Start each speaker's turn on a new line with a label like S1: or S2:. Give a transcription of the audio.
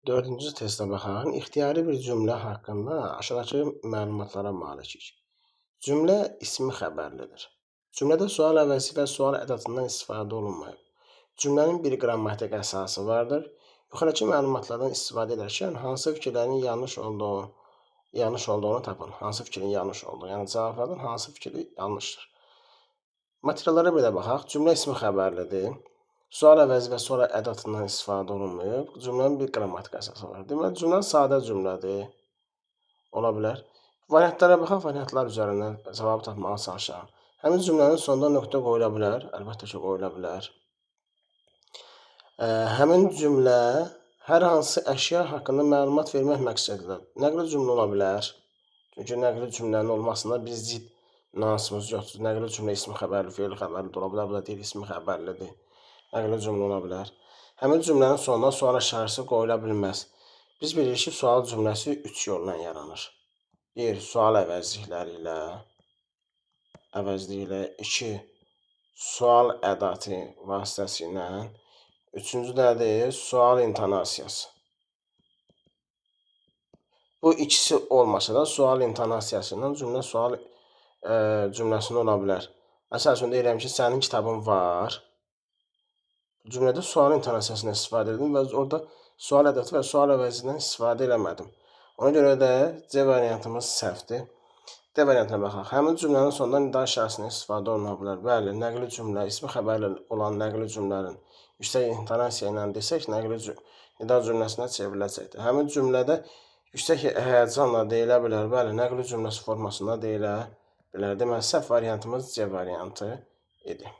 S1: Dördüncü testə baxaq. İxtiyari bir cümlə haqqında aşağıdakı məlumatlara malikik. Cümlə ismi xəbərlidir. Cümlədə sual əvəzi və sual ədətından istifadə olunmayıb. Cümlənin bir qrammatik əsası vardır. Yuxarıdakı məlumatlardan istifadə edərkən hansı fikirlərin yanlış olduğunu tapın. Hansı fikrin yanlış olduğu, yəni cavablardan hansı fikri yanlışdır. Materiallara bir də baxaq. Cümlə ismi xəbərlidir. Sual əvəzi və sual ədətından istifadə olunmayıb. Cümlənin bir qrammatik əsası var. Deməli, cümlə sadə cümlədir. Ola bilər. Variantlara baxaq, variantlar üzərindən cavabı tapmağa çalışaq. Həmin cümlənin sonunda nöqtə qoyula bilər. Əlbəttə ki, qoyula bilər. Həmin cümlə hər hansı əşya haqqında məlumat vermək məqsədilə nəqli cümlə ola bilər. Çünki nəqli cümlənin olmasında biz zid nüansımız yoxdur. Nəqli cümlə ismi xəbərli, fe'l xəbərli də ola bilər. Bu da deyil, ismi xəbərlidir. Nəqli cümlə ola bilər. Həmin cümlənin sonuna sual işarəsi qoyula bilməz. Biz bilirik ki, sual cümləsi üç yolla yaranır. Bir, sual əvəzlikləri ilə, əvəzliyi ilə. İki, sual ədatı vasitəsilə. Üçüncü nədir? Sual intonasiyası. Bu ikisi olmasa da sual intonasiyası ilə cümlə sual cümləsində ola bilər. Məsəl üçün deyirəm ki, sənin kitabın var. Cümlədə sual intonasiyasından istifadə etdim və orada sual ədəti və sual əvəzindən istifadə eləmədim. Ona görə də C variantımız səhvdir. D variantına baxaq. Həmin cümlənin sonunda nida işarəsindən istifadə oluna bilər. Bəli, nəqli cümlə, ismi xəbərli olan nəqli cümlənin yüksək intonasiya ilə desək, nəqli nida cümləsinə çevriləcəkdir. Həmin cümlədə yüksək həyəcanla deyilə bilər. Bəli, nəqli cümləsi formasında deyilə bilər. Deməli, səhv variantımız C variantı idi.